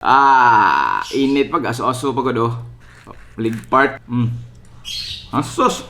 Ah, init pag aso-aso pag oh. Leg part. Asos.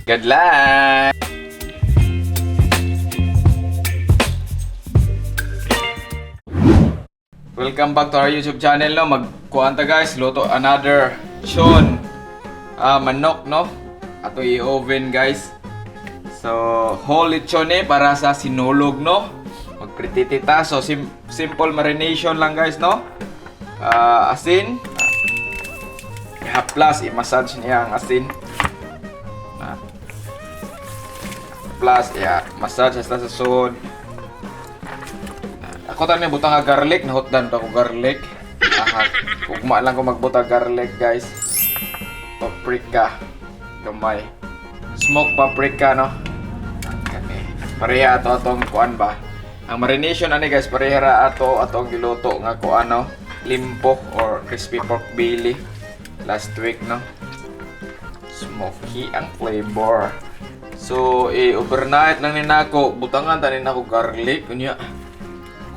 Good luck! Welcome back to our YouTube channel, no. Magkuhan ta, guys, luto another chon manok, no. Ato i-oven, guys. So, whole lechon eh para sa sinulog, no. Magprititita. So, simple marination lang, guys, no. Asin. Plus, i-massage niya ang asin. Ah. Plus, yeah, massage hasta sa sud. Ako tani butang nga garlic, nahutdan pa ko garlic. Aha, ugma lang ko magbutang garlic, guys. Paprika. Gamay. Smoke paprika, no. Kani. Pareha ato atong kuan ba. Ang marination ani, guys, pareha ra ato atong giluto nga kuan, no. Limpo or crispy pork belly last week, no. Smoky ang flavor. So, eh, overnight lang ni nako, butangan tani nako garlic unya.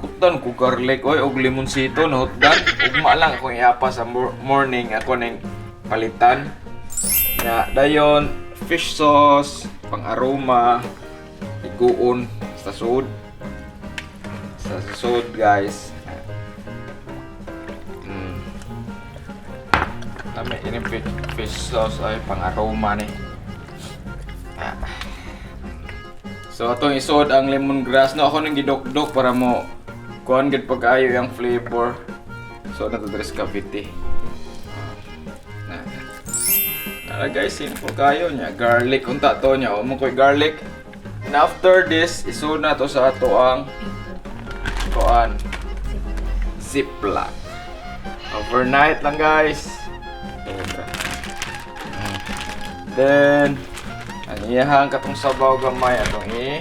Hutdan ko garlic oy og limonsito na hutdan. Ugma lang akong iapa sa morning ako ning palitan. Ya, dayon fish sauce, pang aroma, iguon sa sud. Sa sud, guys. Lami ini fish sauce ay pang aroma ni. Ah. So atong isod ang lemongrass, no, ako nang gidokdok para mo kuan gid pag-ayo yung flavor. So nato diri sa Cavite. Na. Nara, guys, simple kayo niya. Garlic unta to niya. O mo koy garlic. And after this, isod na to sa ato ang kuan Ziploc. Overnight lang, guys. Sobra. Then, ang iyahang katong sabaw gamay atong i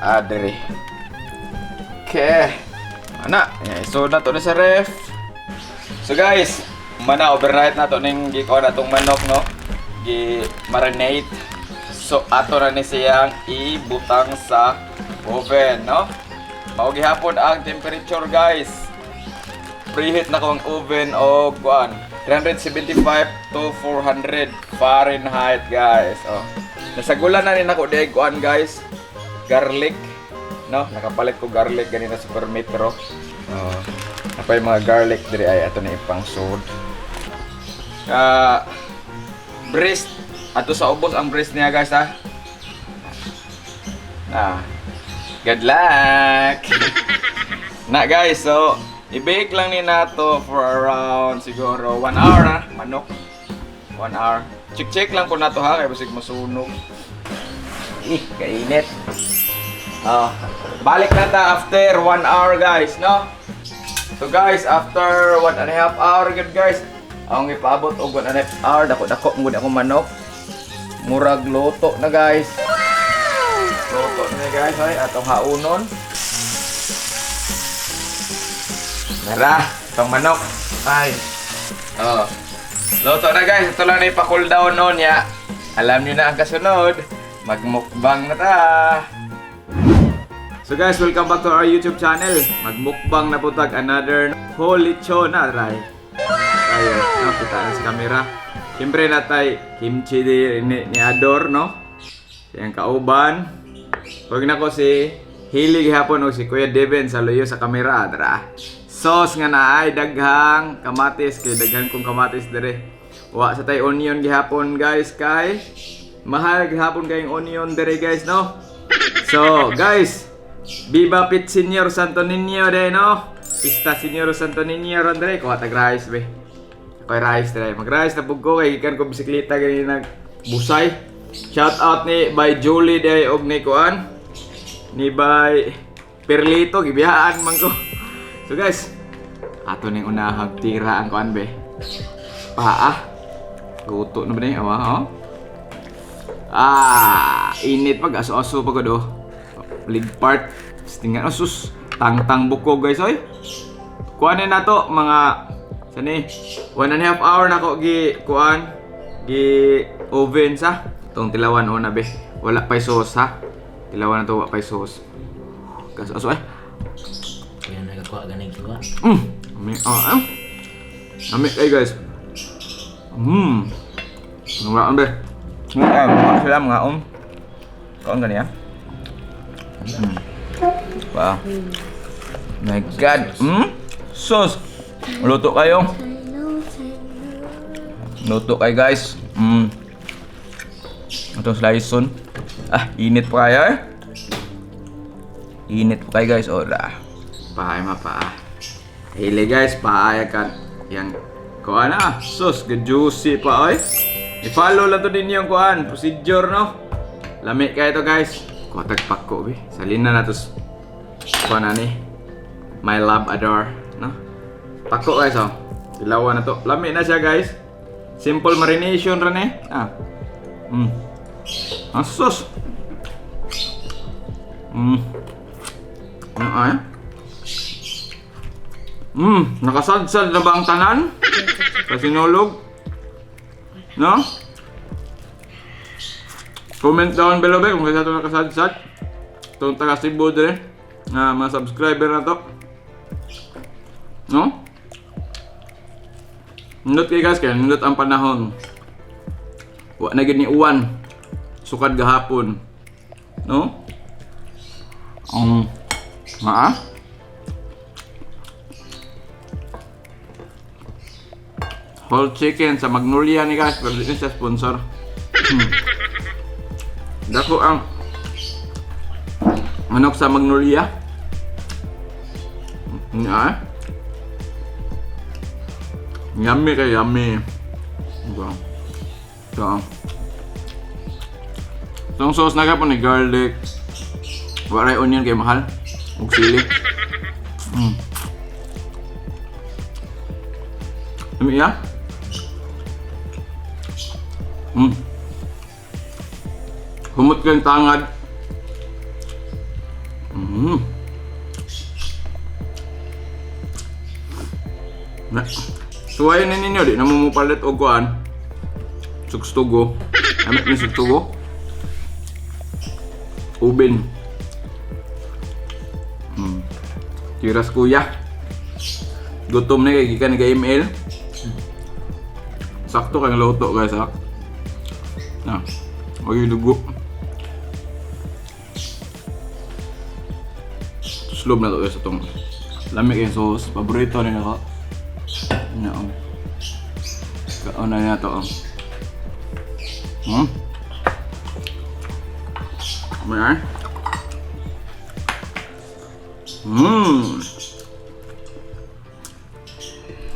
adre. Okay. Ana, so na to na sa ref. So guys, mana overnight na to ning gikuan atong manok, no. Gi marinate. So ato na ni siyang ibutang sa oven, no. Mao gihapon ang temperature, guys. Preheat na ko ang oven og kuan 375 to 400 Fahrenheit, guys. Oh. Nasagulan na rin ako di kuan, guys. Garlic, no? Nakapalit ko garlic ganina sa Super Metro. Oh. Napay mga garlic diri ay ato na ipang sud. Ah, breast ato sa ubos ang breast niya, guys, ha. Ah. Good luck. Na guys, so i-bake lang ni nato for around siguro 1 hour na manok. 1 hour. Check-check lang po nato ha kay basig masunog. Ih, kainit. Ah, balik na ta after 1 hour, guys, no? So guys, after 1.5 hour good, guys. Ang ipaabot og 1.5 hour, dako-dako mo akong manok. Murag luto na, guys. Luto na, guys, ay atong haunon. Nara, itong manok. Ay. Oh. Luto na, guys. Ito lang na ipa-cool down noon ya. Alam niyo na ang kasunod. Magmukbang na ta. So guys, welcome back to our YouTube channel. Magmukbang na po tag another holy lechon na try. Tayo, no, kita na sa camera. Siyempre natay kimchi di, ni Ador, no? Siyang kauban. Pag na ko si Hili gihapon o si Kuya Devin sa luyo sa kamera, dra. Sauce nga naay daghang kamatis kay daghan kong kamatis dire. Wa sa tay onion gihapon, guys, kay mahal gihapon kayong onion dire, guys, no. So, guys, Viva Pit Senior Santo Niño de no. Pista Senior Santo Niño ron dire kuha tag rice be. Ako'y rice dire. Mag-rice na pug ko kay gikan ko bisikleta gani nag busay. Shout out ni by Julie day og ni kuan ni by Perlito gibiyaan man ko. So guys, ato ning unahag tira ang kuan be. Paa. Luto na ba ni? Awa, oh. Ah, init pag aso-aso pag oh. Leg part. Tingnan, oh, sus. Tangtang buko, guys, oy. Kuan na to mga sani 1.5 hour na ko gi kuan. Gi oven sa. Tong tilawan una be. Wala pa'y sauce ha. Tilawan na to, wala pa'y sauce. Kaso aso eh. Kaya nagakuha ganing kuha. Ami, ah, ah. Ami kay guys. Wala be. Mga mga sila mga om. Kaon gani ah. Wow. My God. Sauce. Luto kayo. Luto kayo guys. Itong slice. Ah, init pa kayo eh. Init pa kayo guys. Ora. Paay ma pa. Hili guys, paaya ka. Yang kuan na. Sus, juicy pa oy. I-follow lang to din yung kuan, procedure no. Lami kayo to guys. Kuha tag pako be. Salina na to. Kuan na ni. My love adore, no? Pako guys oh. Dilawan na to. Lami na siya guys. Simple marination ra ni. Ah. Ang sus. Ano ay? Nakasadsad na ba ang tanan? Sa sinulog? No? Comment down below be kung kasi ito nakasadsad. Itong taga Cebu dire na mga subscriber na to. No? Nindot kay guys, kaya nindot ang panahon. Wa na gid ni uwan. Sukad gahapon. No? Maa? Whole chicken sa Magnolia ni guys, pero di ni siya sponsor. Dako ang manok sa Magnolia. Ah. Yummy kay yummy. Ito. Ito. Itong sauce na po ni garlic. Waray onion kay mahal. Ug sili. Yummy ya? Humot kayong tangad. Na. Suwayin ni ninyo, di na mo mupalit og kuan. Sugstugo. Amit ni sugstugo. Ubin. Tiras kuya. Gutom na kay gikan kay ML. Sakto kang luto guys ha. Na. Wag yung dugo. Slob na to guys itong lami kay sauce. Paborito ni ako. Na oh. Kaon na niya to oh. Ayan.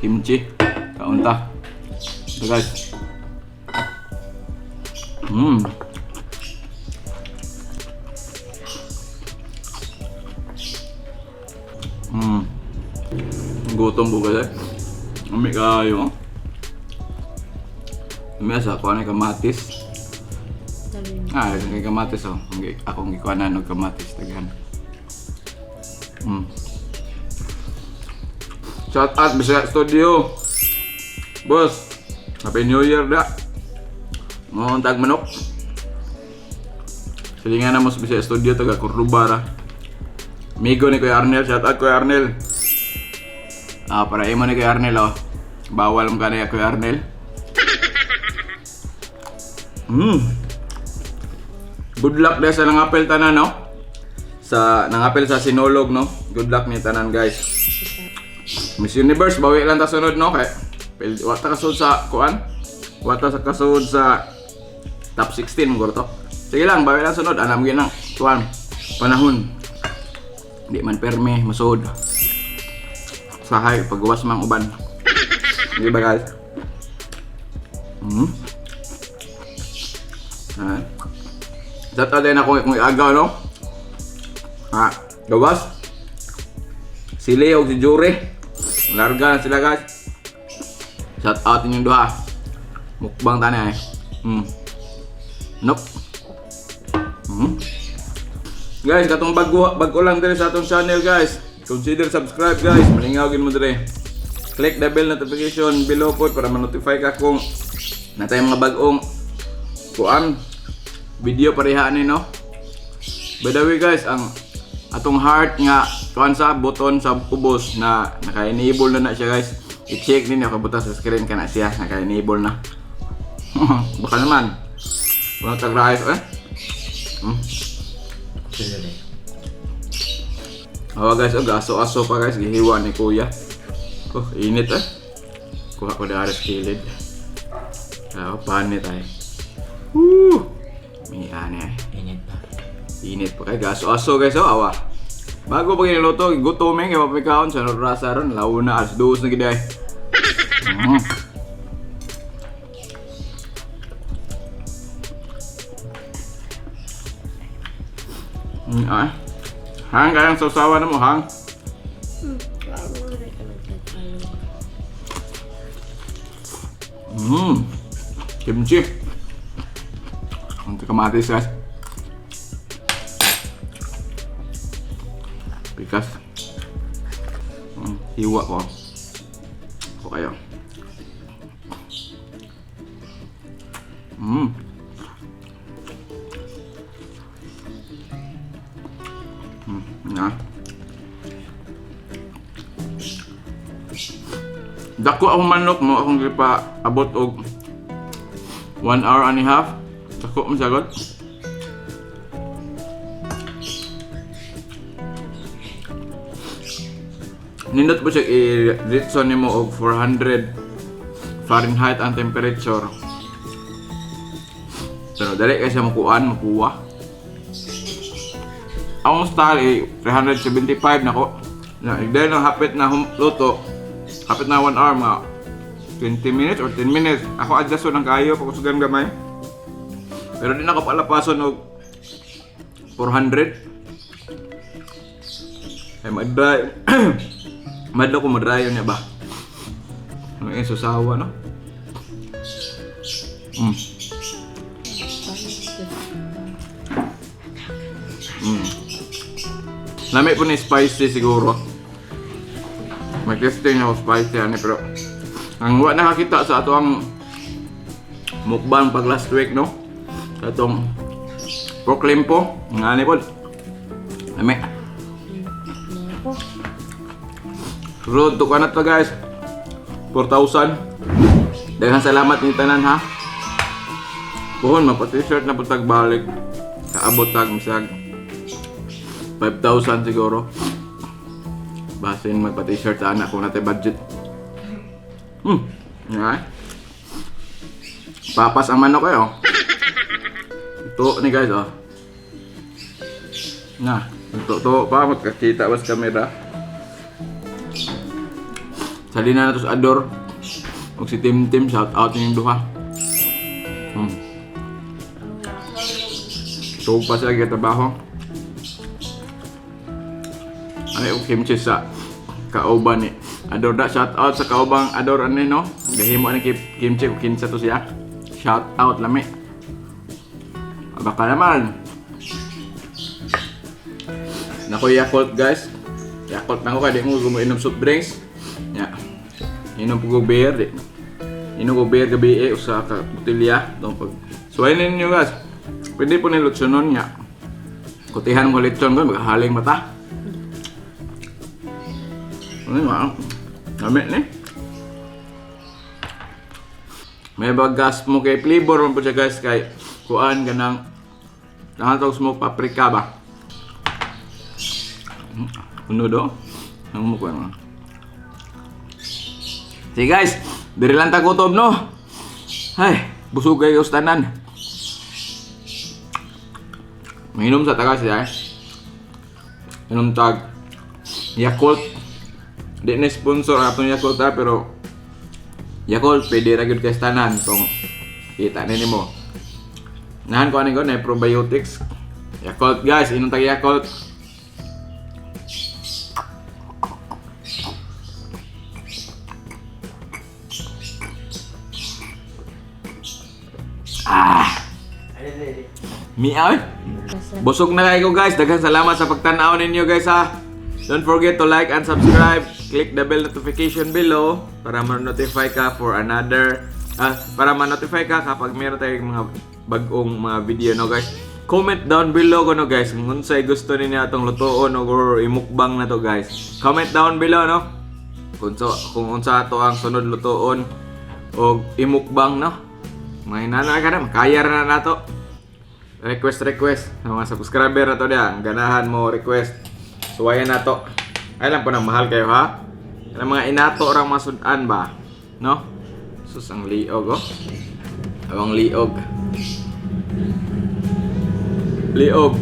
Kimchi. Kaon ta. Ito guys. Gutom po kasi. Ami kayo. Ami sa kuha na kamatis. Ah, kay kamatis oh. Ang akong gikuanan og kamatis daghan. Shout out Bisaya Studio. Boss, Happy New Year da. Mo tag manok. Silingan na mo sa Bisaya Studio taga Cordoba ra. Amigo ni Kuya Arnel, shout out Kuya Arnel. Ah, para imo ni Kuya Arnel oh. Bawal mo kaniya Kuya Arnel. Good luck dahil sa nangapel tanan no. Sa nangapel sa sinulog no. Good luck ni tanan guys. Miss Universe bawi lang ta sunod no kay wa ta kasud sa kuan. Wa ta sa kasud sa top 16 mo to. Sige lang, bawi lang sunod anam gyud nang kuan panahon. Di man perme masud. Sahay paggawas mang uban. Di ba guys? Ah. Shout out din ako kung iagaw, no? Ah, gawas. Si Leo si Jure. Larga na sila, guys. Shout out inyong duha. Mukbang tani eh. Nope. Guys, katong bago bago lang diri sa atong channel, guys. Consider subscribe, guys. Malingaw gid mo diri. Click the bell notification below po para ma-notify ka kung Natay mga bagong kuan video pareha ani, no. By the way guys, ang atong heart nga kuan sa button sa ubos na naka-enable na na siya, guys. I-check ninyo kabuta sa screen ka na siya, naka-enable na. Baka naman. Wala tag rice eh. Sila na. Awa guys, oh, aso-aso pa guys, gihiwa ni kuya. Oh, init eh. Kuha ko dari sa kilid. Ah, panit ay. Woo! May ani ay. Init pa. Init pa kay gaso-aso guys, oh, awa. Bago pa giniluto, gutom eh, kaya mapikaon sa rasa ron, launa, 2:00 na gid ay. Ay. Hang, kayang sausawa na mo, hang. Kimchi. Ang kamatis guys. Pikas. Hiwa ko. Ako kayo. Na. Dako akong manok mo akong gipa abot og 1 hour and a half. Dako mo sagot. Nindot po siya i-ritson nimo og 400 Fahrenheit ang temperature. Pero dali kasi makuan, makuha. Ang style ay 375 na ko. Na, dahil nang hapit na luto, hapit na 1 hour mga 20 minutes or 10 minutes. Ako adjust ng kayo pag gamay. Pero di na ako palapason og 400. Ay mag-dry. Madlo ko mag-dry yun niya ba? Ano yung susawa, no? Lami po ni spicy siguro. May testing ako spicy ani pero ang wa nakakita sa ato ang mukbang pag last week, no? Sa atong pork limpo, nga ani po. Lami. Road to kanat to guys. 4,000. Daghang salamat ni tanan ha. Puhon magpa-t-shirt na putag balik. Kaabot tag misag 5,000 siguro. Basin magpa-t-shirt sa anak ko natin budget. Nga. Papas ang manok kayo. Ito ni guys oh. Na, ito to pa magkakita ba sa camera. Salina na to sa Ador. Og si Tim Tim, shout out ninyong duha. Tuog pa sila trabaho. Ano yung kimchi sa kauban ni Ador da, shout out sa kaubang Ador ani no. Gahimo ani kimchi kung kinsa to siya. Shout out lami. Baka naman. Nako Yakult guys. Yakult na ko kay di mo guminom soft drinks. Ya. Inom po ko beer di. Inom ko beer gabi eh usa ka botelya tong pag. So ayun ninyo guys. Pwede po ni lutsonon niya. Kutihan mo litson ko maghaling mata. Ano nga? Lami ni. May bagas mo kay flavor man po siya guys kay kuan ganang nahatog smoke paprika ba. Uno do. Ang mo kuan. Sige guys, diri lang ta gutom no. Ay, busog kayo sa tanan. Mainom sa tagas siya. Eh. Inom tag Yakult. Di na sponsor atong Yakult ha, pero Yakult pwede ra gyud kay sa tanan tong kita ni nimo. Nahan ko ani ko na probiotics. Yakult guys, inom tag Yakult. Ah. Miaw. Eh. Busog na kayo guys. Daghang salamat sa pagtanaw ninyo guys ha. Don't forget to like and subscribe. Click the bell notification below para ma-notify ka for another Para ma-notify ka kapag meron tayong mga bagong mga video, no, guys. Comment down below ko, no, guys, kung unsay gusto ninyo atong lutoon or imukbang na to, guys. Comment down below, no? Kung unsa ato ang sunod lutoon o imukbang, no? May nana ka na, makaya ra na nato. Request, request sa mga subscriber na to diya, ang ganahan mo request. Suwayan na to. Ay lang po na mahal kayo ha. Ang mga inato orang masudan ba? No? Sus, ang liog oh. Ang liog. Liog.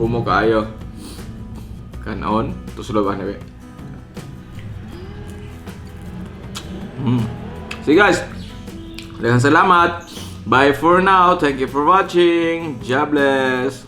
Humo kaayo. Kanon, tusulo ba na be? See you guys. Daghang salamat. Bye for now. Thank you for watching. God bless.